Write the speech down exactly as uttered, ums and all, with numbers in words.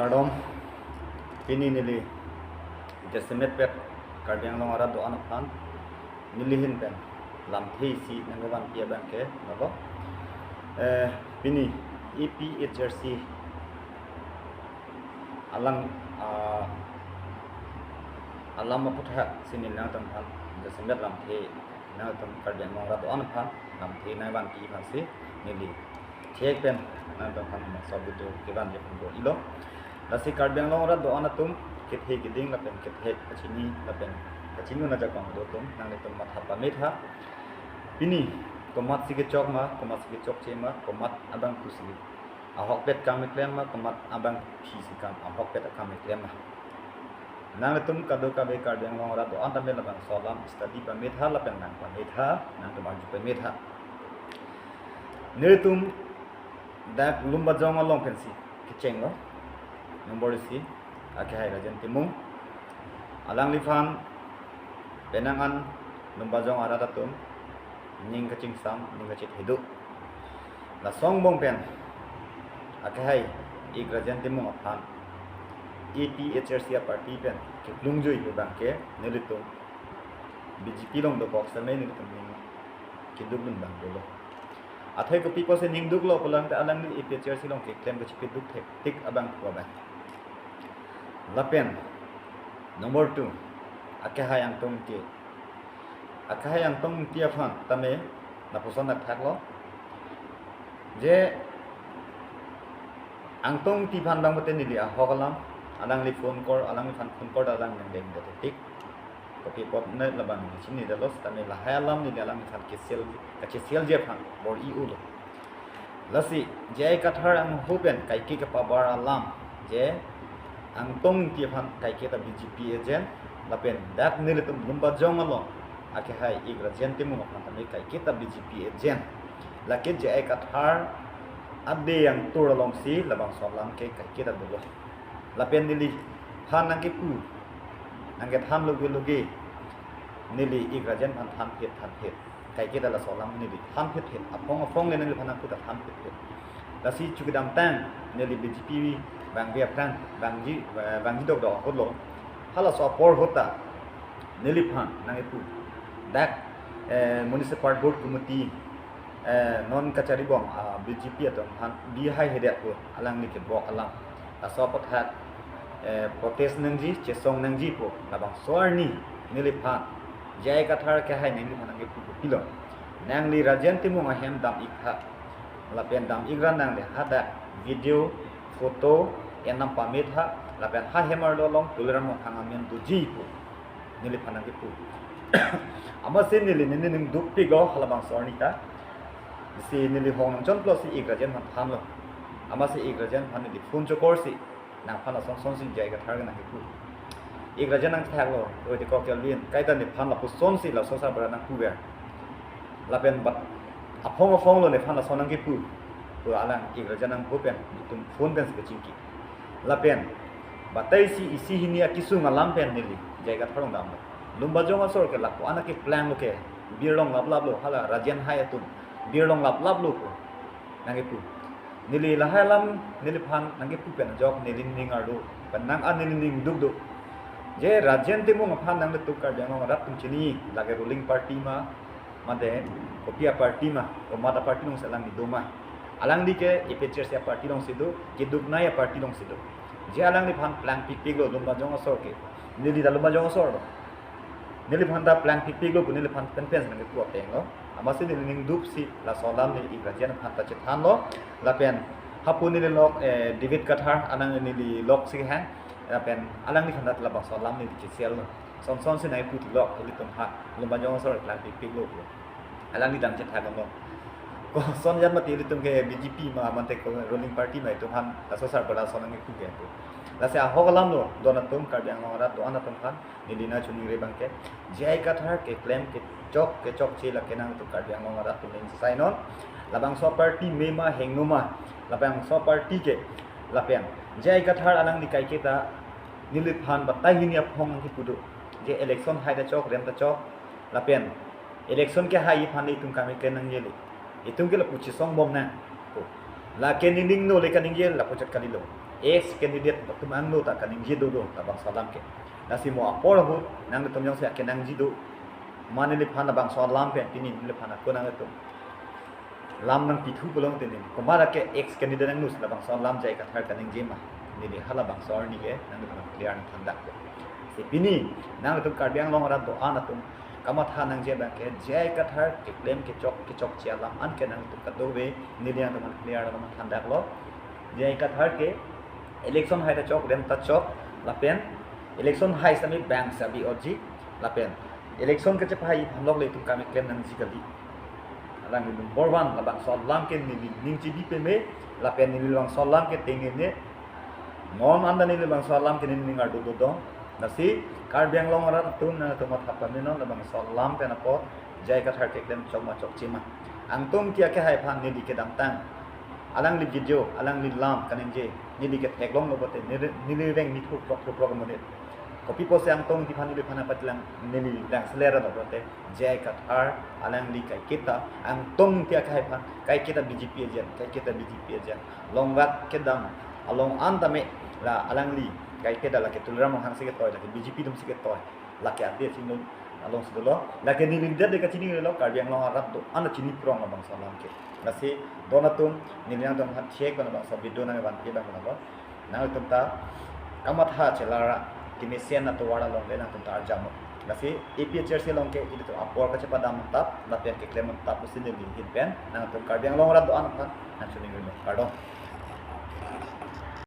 Kardom, pini neli jasemet pet Karbi Anglong arat do-an aphan neli ahin pen lamthe isi nangkevanpi abang ke nolo. Eh, pini A P H L C alang, ah, alam aputhak si neli nangtum aphan jasemet lamthe nangtum Karbi Anglong arat do-an aphan lamthe nangvanpi aphan si neli thek pen nangtum aphan ma so video kevan je pun ilo. Lasi Karbi Anglong arat do-an atum kethe keding lapen kethe kachini lapen kachini un ajakong do atum nanglitum matha pametha. Pini komat si kechok ma, komat si kechokche ma, komat abangphu si ahokpet kam keklem ma, komat abangphi si kam ahokpet akam keklem ma. Nanglitum kadokave Karbi Anglong arat do-an tame labangso alam study pametha lapen nang pametha, nangtum arju pametha. Nelitum dak Lumbajong along pensi kechenglo. Nombor isi, akehai Rajen Timung. Alangliphan penang an Lumbajong arat atum ning kachingsam, ning kachethek do. Laso angbong pen akehai ik Rajen Timung aphan A P H L C aparty pen keplungjui abang ke nelitum B J P along dokok seme nelitum ning keduk dun abang dolo. Athai kopi pusi ning duklo pulang ta alangli A P H L C along keklem kachipeduk thektik abangphu abang. Lapen number two, akehai Angtong Ingti. Akehai Angtong Ingti aphan tame lapuson thakthaklo. Je Angtong Ingti aphan abang pute neli ahok alam, alangli phone call, alangliphan phone call ta alang nangdeng dotik. Kopi apot ne labang neli chinidetlo, tame lahai alam neli alangliphan kesel, kachesel je aphan bor-i ulo. Lasi J I Kathar angho pen kaike kapabar alam je Angtong Ingti aphan kaiketa B J P agent, lapen dak nelitum Lumbajong along akehai ik Rajen Timung aphan tame kaiketa B J P agent. Lake J I Kathar ade yang tur alongsi labangso alam ke kaiketa dolo. Lapen neliphan nangkepu, nangkethan loge loge, neli ik Rajen aphan thanphet thanphet. Kaiketa laso alam neli thanphet phet. Aphong aphong le neliphan nangpu ta thanphet phet. Lasi chukidamtang neli B J P vangve aphrang, vangji, eh, vangji dokdok ahutlo. Halaso apor ahut ta neliphan nangkepu, dak, eh, Municipal Board Committee, eh, non kacharibom, ah, B J P atum aphan bihai hedet pu alangli kebok alam. Laso aputhak, eh, protest nangji, chesong nangji pu labangso arni neliphan J I Kathar akehai neliphan nangkepu kopilo. Nangli Rajen Timung ahem dam-iktha. Lapen dam-ikra nangle hadak video, photo enam pametha, lapen ha hem arlo along Tuliram Ronghang amen doji pu neliphan nangkepu. Amatsi neli neli ning dukpiklo halabangso arni ta. Si neli hong nangchonplo si ik Rajen aphan thanlo. Amatsi ik Rajen aphan neli phone chokorsi nangphan lason sonsi J I Kathar ke nangkepu. Ik Rajen nangthaklo, oi de kok Kelvin, kaita nephan lapusonsi laso sarbura nangpuver. Lapen bat aphong aphong lo nephan lason nangkepu. Pu alang ik Rajen angho pen, netum phone pensi kachingki. Lapen batai isi isi hini akesung alam pen neli J I Kathar along damlo. Lumbajong asor ke lapu-an akeplanglo ke, birlong laplaplo, hala Rajen hai atum birlong laplaplo pu nangkepu. Neli lahai alam neliphan nangkepu pen ajok neli ning arlo, pen nang an neli ning dukduk. Je Rajen Timung aphan nanglitum Karbi Anglong arat atum chini, lake ruling party ma, mate kopi aparty ma, komat aparty alongsi alangli do ma. Alangli ke A P H L C aparty alongsi do, keduknei aparty alongsi do. Je alangliphan plangpikpiklo Lumbajong asor ke. Neli ta Lumbajong asor lo. Neliphan ta plangpikpiklo pu neliphan penpen nangkepu ateng lo. Amatsi neli ning dupsi laso alam neli ik Rajen aphan ta chethanlo. Lapen hapu neli lok, eh, David Kathar alang neli loksi kehang. Lapen alangliphan ta labangso alam neli chesel lo. Son sonsi nangkepu lok ilitum ha Lumbajong asor plangpikpiklo pu. Alangli dam chethakdamlo. Koson jat mati ilitum ke B J P ma mate ko ruling party ma itum aphan laso sarbura son nangkepu ke pu. Lasi ahok alam lo, don atum Karbi Anglong arat do-an atum aphan neli nangchiningri abang ke, J I Kathar keklem kechok kechokche lake nangtum Karbi Anglong arat atum ning sign on. Labangso aparty me ma hingno ma, labangso aparty ke, lapen J I Kathar alangli kaiketa neliphan batai hini aphong nangkepu do. Je election hai ta chok, rem ta chok, lapen election kehai aphan itum kam keklem nangjele. Itum ke lapu chesongbom nang pu. Lake nening no le kaningje lapu chot kalilo. ex candidate atum angno ta kaningje dodo labangso alam ke. Lasi mo apor ahut nanglitum jongsi akenangji do, ma neliphan labangso alam pen pini neliphan ako nanglitum lam nangpithu pulote neli, komat ke ex candidate angno si labangso alam J I Kathar kaningje ma, neli halabangso arni ke nanglitum clear nangthandakpo. Si pini nanglitum Karbi Anglong arat do-an atum kamatha nangji abang ke J I Kathar keklem kechok kechokche alam an ke nanglitum kadokave neli nangtum aphan clear nangthandaklo. J I Kathar ke election hai ta chok, rem ta chok, lapen election hai sami bang sabi oji, lapen election kachepahai aphan lok le itum kam keklem nangji kali. Alangli number one, labangso alam ke neli ning chibi peme, lapen neli labangso alam ke tengne ne, non anda neli labangso alam ke neli ning ardu dodong. Lasi Karbi Anglong arat atum nangtum matha pame non labangso alam pen apot J I Kathar keklem chok ma chokche ma. Angtum ti akehai aphan neli kedamtang alangli video, alangli lam kaningje, neli ketheklonglo pulote, neli, neli reng ni thuprok thuprok amonit. Kopi pusi angtum ti aphan neliphan apatlang, neli lang selera lo pulote, J I Kathar alangli kaiketa, angtum ti akehai aphan kaiketa B J P agent, kaiketa B J P agent. Longvat kedam along an tame la alangli kaiketa lake Tuliram Ronghang si ketoi, lake B J P atum si ketoi, lake ade chingno alongsi dolo. Lake neli det de kachinilo, Karbi Anglong arat do-an chini prong labangso alam ke. Lasi don atum, neli nangtum hat chek bana bangso video nangvanpi bang bana. Nangtum ta kamatha chelara kemesen atovar along le nangtum ta arjamo. Lasi A P H L C along ke ilitum apor kachepadam tap, lapen keklem tap pusi neli ahin pen nangtum Karbi Anglong arat do-an aphan nangchiningrilo. Kardom.